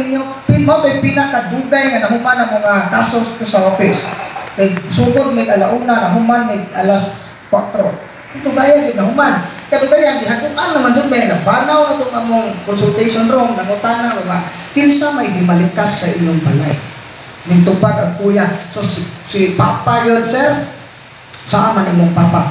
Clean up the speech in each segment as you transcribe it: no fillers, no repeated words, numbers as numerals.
ninyo, pin mo kay pinakadugay nga nahuman ang mga kaso to sa office. Kay sugod may alauna, nahuman may alas 4. Kadugayan gyud nahuman. Kadugayan gihaguan naman jud may nabanaw na itong among consultation room, nangutana mga kinsa may himalikas sa inyong balay. Ning tubag ang kuya. So si papa yun, sir. Saan man imong papa?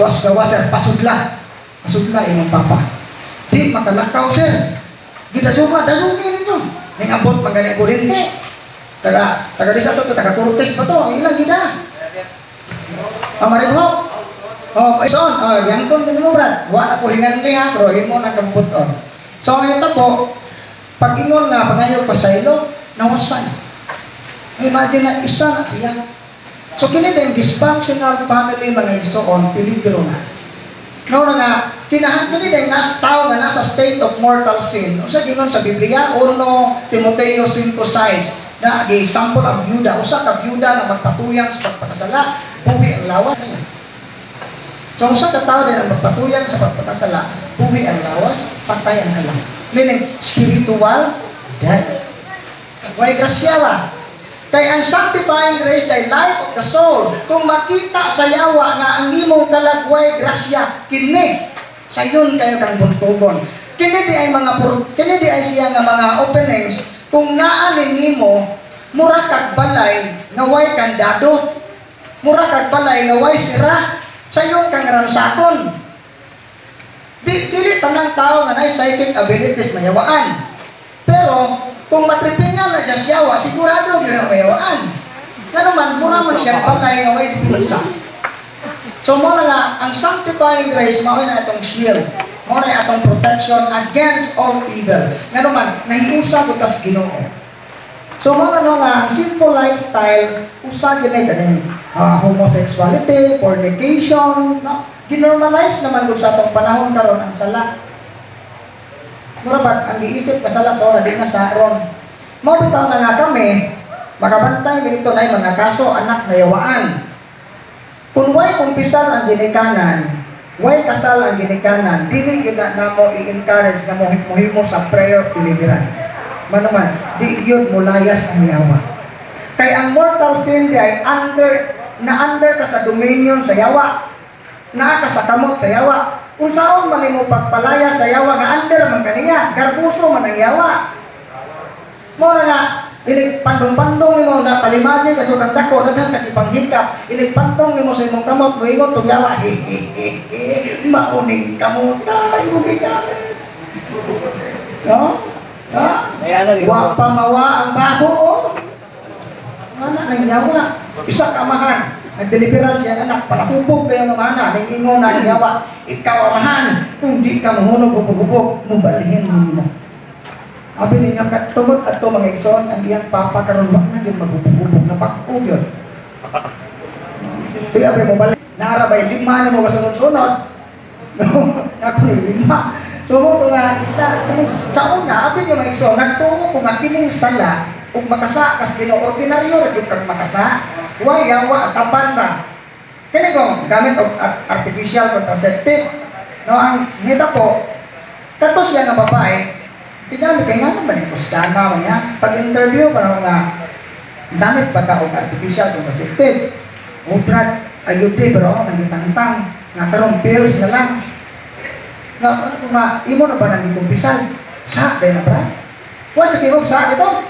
Tuas gawa, sir, pasudla. Pasudla imong papa. Di makalakaw, sir. Gidasuma, dasumi ninyo. Ning abot man gani kuryente. Taga taga di sa to, taga Cortes pa to, ilang gida. Ah, Maribho. Oh, ison, oh, yangkon din mo, brad. Wa na ko hinganli ha, pero imo na kamputon. So ang po, pag ingon nga pangayo pasaylo, nawasan. Imagine na isa na siya. So kini din dysfunctional family, mga igsoon, peligro na. No na nga kinahanglan kini din nas tao nga nasa state of mortal sin. Usa gingon sa Biblia, 1 Timoteo 5:6 na gi-example ang byuda, usa ka byuda nga magpatuyang sa pagpakasala, buhi ang lawas. So usa ka tao din ang magpatuyang sa pagpakasala, buhi ang lawas, patay ang kalam. Meaning spiritual death. Way grasya ba? Kay ang sanctifying grace ay life of the soul. Kung makita sa yawa nga ang imong kalag way grasya, kini sayon kayo kang buntugon. Kini di ay siya nga mga openings kung naa nimo, mura kag balay nga way kandado. Mura kag balay nga way sira. Sayon kang ransakon. Di dili tanang tao nga naay psychic abilities mayawaan. Pero kung matripingan na siya siyawa, sigurado gyud na mayawaan. Nga naman, mura man siya balay nga way depensa. So mo na nga, ang sanctifying grace, mao na itong shield. Mao na atong protection against all evil. Nga naman, nahiusa ko tas Ginoo. So mo na no nga, ang sinful lifestyle, usa gyud na kaning homosexuality, fornication, no? Ginormalize naman gud sa atong panahon karon ang sala. Mura ba ang giisip ka sala sa ora di na sa ron. Mao bitaw na nga kami makabantay ganito na mga kaso anak na yawaan. Kung way kumpisal ang ginikanan, way kasal ang ginikanan, dili gyud na namo i-encourage nga mohimo sa prayer of deliverance. Manuman, di gyud mulayas ang yawa. Kay ang mortal sin di ay under na under ka sa dominion sa yawa. Naa ka sa kamot sa yawa. Unsaon man nimo pagpalaya sa yawa nga under man kaniya, garbuso man ang yawa. Mo na nga inig pandong-pandong nimo na talimaji ka kang dako, daghan ka ipanghikap, inig pandong nimo sa imong kamot, moingon tong yawa, "Hehehe, mauning kamuta imong gigamit." No? Ha? Wa pa mawa ang baho oh. Anak ng yawa. Isa ka amahan. Nagdeliveran siya ang anak, palahubog kayo ng mana, ning ingon na ang yawa, "Ikaw amahan, kung di ka mahunog hubog-hubog, mubalhin mo mo." Abi ninyo, katungod ato, mga igsoon, ang iyang papa karon wa na gyud maghubog-hubog, nabag-o gyud. Di abi mo balik. Naara bay lima na mo kasunod-sunod. No, ako ni lima. So mo to nga isa kining sa una, abi niyo mga igsoon, nagtuo ko nga kining sala ug makasa kas Ginoo, ordinaryo ra gyud kang makasa. Way yawa taban ba. Kini ko gamit og artificial contraceptive. No, ang nita po kato siya nga babae, tinamit kay nga naman yung kusgana man niya. Pag-interview pa nga gamit ba ka og artificial contraceptive? O Brad, ayun di, pero ako nagitangtang. Nga karon pills na lang. Nga, ano ko nga, imo na ba nang gikumpisal? Sa, dahil na Brad. Wa sa kibog, sa dito.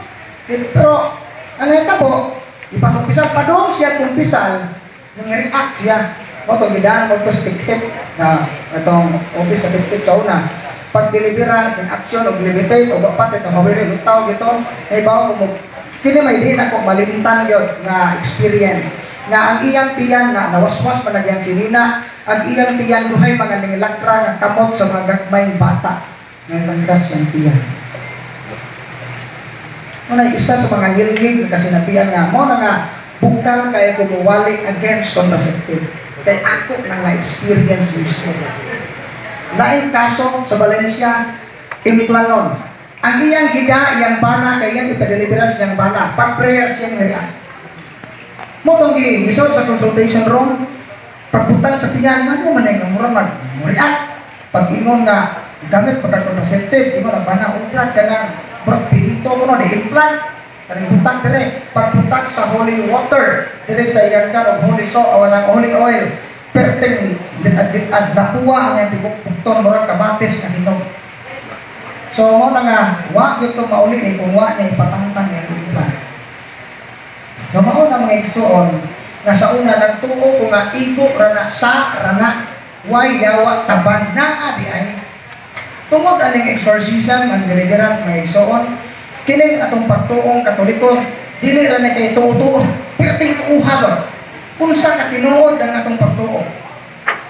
Pero, ano yung tabo, ipakumpisal, padung siya kumpisal, nang react siya. O itong gidaan mo ito sa tip na itong office sa tip sa una. Pag deliverance, ng action, o levitate, o pat ito, hawirin, lutaw, gito, naibaw ko mo, kini may di na ko malimtan gyud nga experience nga ang iyang tiyan na nawaswas pa nagyang sinina, ang iyang tiyan duhay mga ningilakra nga kamot sa mga gagmayng bata nga langkras siyang tiyan. Mo na isa sa mga ngilngig nga kasinatian nga mo na nga bukal kay kumuwali against contraceptive kay ako nang na-experience mismo. Laing kaso sa Valencia, Implanon. Ang iyang gida, iyang bana, kay iyang ipadeliveran siyang bana. Pag prayer siyang react. Mo tong gi gisod sa consultation room, pagbutang sa tiyan, ano man ay nga mura mag react. Pag ingon nga gamit pagka contraceptive, ingon ang bana, ubrat ka na. murag pinito kuno ni implant. Kanang ibutang dire, pagputang sa holy water, dire sa iyang kan holy so aw holy oil. Perting litad-litad nakuha ang iyang tibok bukton murag kamatis nga hinog. So mo na nga wa gyud to mauli eh, kung wa niya ipatangtang iyang implant. So mao na mga igsuon nga sa una nagtuo ko nga igo rana sa rana way yawa taban naa di ay. Tungod aning exorcism ang deliverance mga igsuon, kini atong pagtuong Katoliko dili ra na kay tuo-tuo, perting tuuha so. Unsa ka tinuod ang atong pagtuo?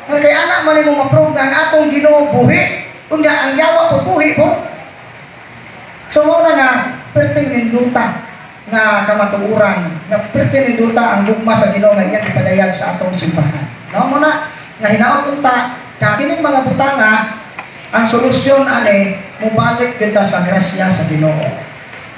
Kay ana man nimo ma-prove nga ang atong Ginoo buhi, unya ang yawa po buhi po. So mao na nga perting ninduta nga kamatuoran, nga perting ninduta ang gugma sa Ginoo nga iyang ipadayag sa atong simbahan. No mo na nga hinaot unta ka kining mga butanga ang solusyon ani mobalik kita sa grasya sa Ginoo.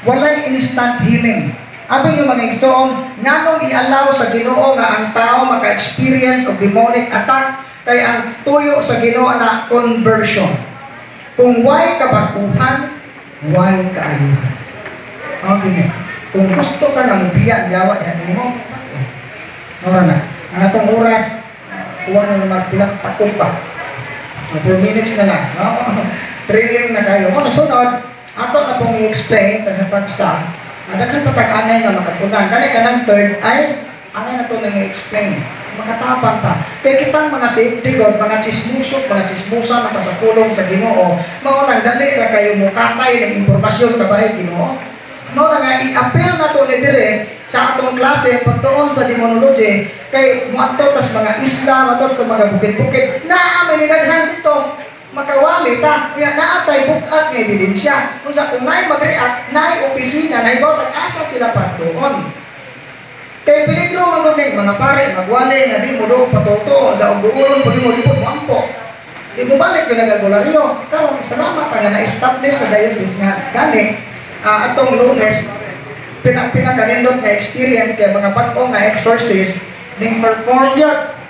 Walay instant healing. Abi yung mga igsoon, nganong i-allow sa Ginoo nga ang tao maka-experience og demonic attack kay ang tuyo sa Ginoo na conversion. Kung way kabaguhan, way kaayuhan. Okay. Kung gusto ka na mubiya ang yawa diha nimo, mura na. Ang atong oras, kuha na naman bilang takong pa. 4 minutes na lang. No? Thrilling na kayo. Mga sunod, ato na pong i-explain sa pagsa. Daghan pa tag-angay nga makatunan. Kani kanang third ay angay na to nang i-explain. Makatabang ta. Kay kitang mga safety god, mga chismuso, mga chismusa na sa pulong sa Ginoo, mao nang dali ra kayo mokatay ng impormasyon kabahin Ginoo. Mao na nga i-appeal na to ni dire sa atong klase pagtuon sa demonology kay moadto tas mga isla, moadto sa mga bukid-bukid, naa may nidaghan dito. Makawali ta, kaya naatay bukat nga ebidensya. Unsa kung naay mag-react, naay opisina, naay bawat asa sila pagtuon. Kay peligro man gud mga pare magwali nga di mo do patuto sa og duolon pag mo dipod mo ampo. Di mo balik gyud nagbularyo. Karon salamat nga na-establish sa diocese nga gani atong Lunes pinakanindot nga experience kay mga bag-o nga exorcist ning perform gyud.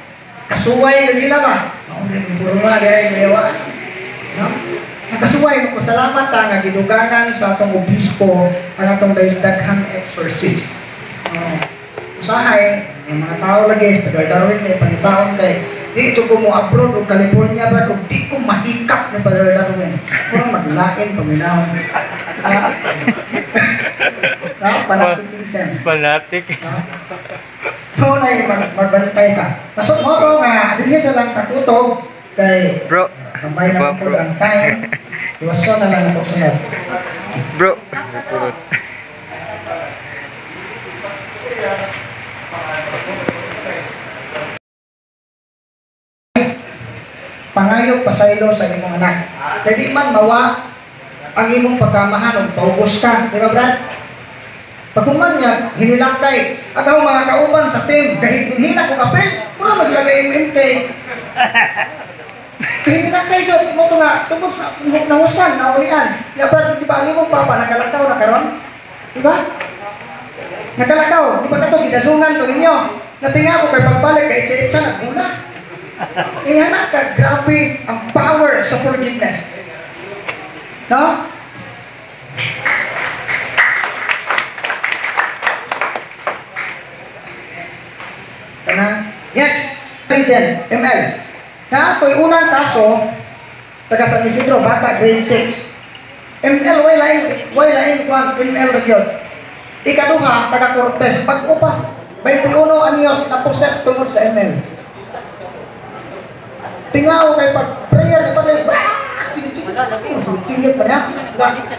Kasuway sila ba? Mao din puro nga dai kayawaan. No? Nakasuway mo pasalamat ta nga gidugangan sa atong obispo ang atong daghang exorcist. Usahay ang mga tao lagi sa Padre Darwin may pangitaon kay di ko mo abroad og California ba og di ko mahikap ni Padre Darwin. Murang maglain paminaw. No, fanaticism. Fanatic. No? So na magbantay ka. Pasok mo ko nga dinhi sa lang takutob kay bro. Tambay na po ang time. Iwason na lang ito sunod. Bro. Pangayo pasaylo sa imong anak. Kay di man mawa ang imong pagkamahan og paubos ka, di ba Brad? Pagkuman niya, hinilakay. At ang mga kauban sa team, kahit hina ko kapil, mura man sila kay MMK. Hinilakay doon, mo ito nga, tungkol sa nawasan, naulian. Ya, Brad, di ba ang imong papa, nakalakaw na karon? Di ba? Nakalakaw, di ba kato, gidazungan to ninyo? Natinga ko kay pagbalik, kay itsa-itsa, nagmula. Ihana ka, grabe ang power sa forgiveness. No? Kana? Yes! Agent, ML. Na ako'y unang kaso, taga San Isidro, bata, grade 6. ML, way lain, kwan, ML ra gyud. Ikaduha, taga Cortez, pag-o pa. 21 anyos na poses tungod sa ML. Tingaw kay pag prayer ni Padre, tingit pa niya.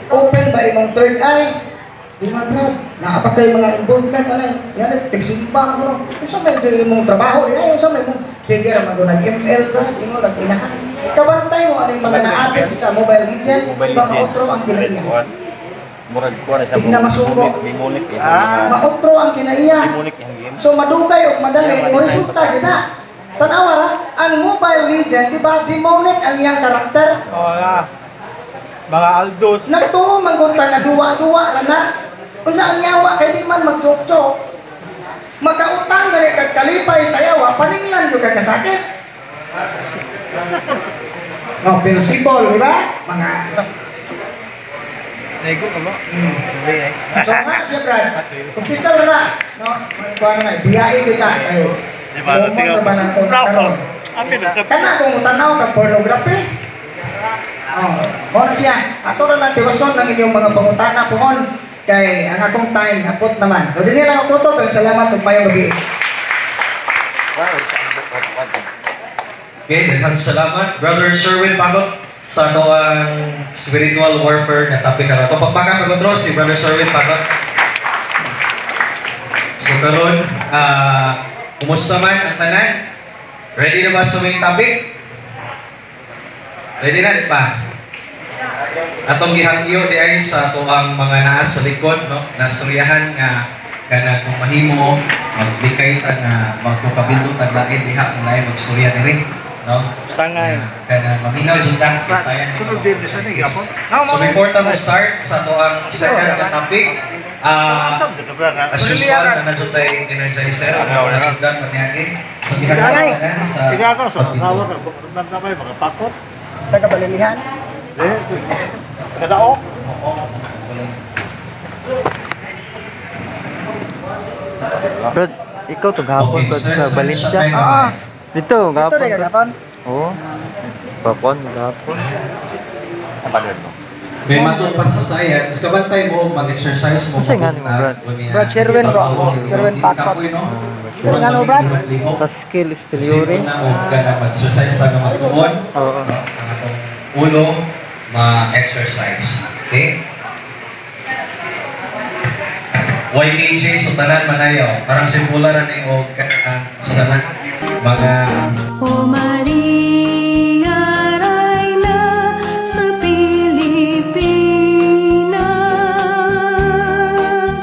Open ba imong third eye? Di man Brad, naa pa kay mga involvement anay. Yan tigsimba mo. Unsa may imong trabaho di ay unsa may imong sige ra man nag ML Brad, ingon nag inahan. Kabantay mo aning mga naatik sa Mobile Legend, di ba maotro ang kinaiya? Murag kuan sa Di na masuko. Maotro ang kinaiya. So madugay og madali mo resulta gyud na. Tanawa ra, ang Mobile Legend, di ba, demonic ang iyang karakter? Oo na. Mga Aldos. Nagtuo man kung nga duwa-duwa ra na. Unsa ang yawa kay di man magchok-chok. Makautang gani kag kalipay sa yawa, paninglan yo kag kasakit. No, principle, di ba? Mga Naigo ka ba? Sorry eh. So nga na siya, Brad. Kumpisal na, no? Kuha na, biyahe gyud na kay Di ba? Lumang ra ba nang to na karon? Amin na. Kana kung tanaw ka pornography. Oh, mo na siya. Ato na lang tiwason ng inyong mga pangutana pohon kay ang akong time hapot naman. So dinhi lang ako to, pero salamat ug maayong gabi. Okay, daghang salamat, Brother Sherwin Pagot, sa ato ang spiritual warfare na topic karon. So pagpaka pag si Brother Sherwin Pagot. So karon, kumusta man ang tanan? Ready na ba sa main topic? Ready na, di pa? Atong gihangyo di ay sa ato ang mga naa sa likod, no? Nasuryahan nga kana kung mahimo maglikay ta nga magkukabildo tag lain diha kung lain magsurya diri, no? Sangay. Kana maminaw jud ta kay sayang Sunod yung din mga sa chismis. gapon. So before ta mo start sa ato ang second na topic, as usual na nandiyo tay energizer ang mga nasundan paniagi. So ginagawa sa Tiga ka sa asawa pagpinto. ka, nanda kayo makapakot. Taga Balilihan. Eh, kadao. Oo. Bro, ikaw to gahapon Okay, to sir, sa sir, Valencia. siya tayo. Ah, Dito, ito gahapon. rin To. kagapon. Oo. Gahapon, gahapon. May matod pa sa science, kabantay mo mag-exercise mo. Kasi nga ni mo, Brad. Brad Sherwin, bro. Sherwin Pakot. No? Pero nga no, Brad? Paskil Kasi Esteliore. na o ka na mag-exercise ta nga magtuon, Oo. no? Ang atong ulo ma-exercise. Okay? YKJ, so tanan manayaw. Parang simula na ni og ang sa tanan mga O Maria, Reyna sa Pilipinas,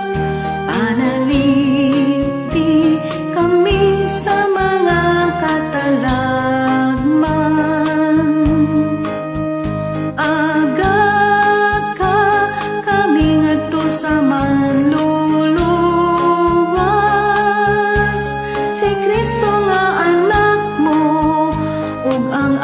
panalipin kami sa mga katalagman. Aga ka kami ngadto sa manluluwas, si Kristo nga anak mo ug ang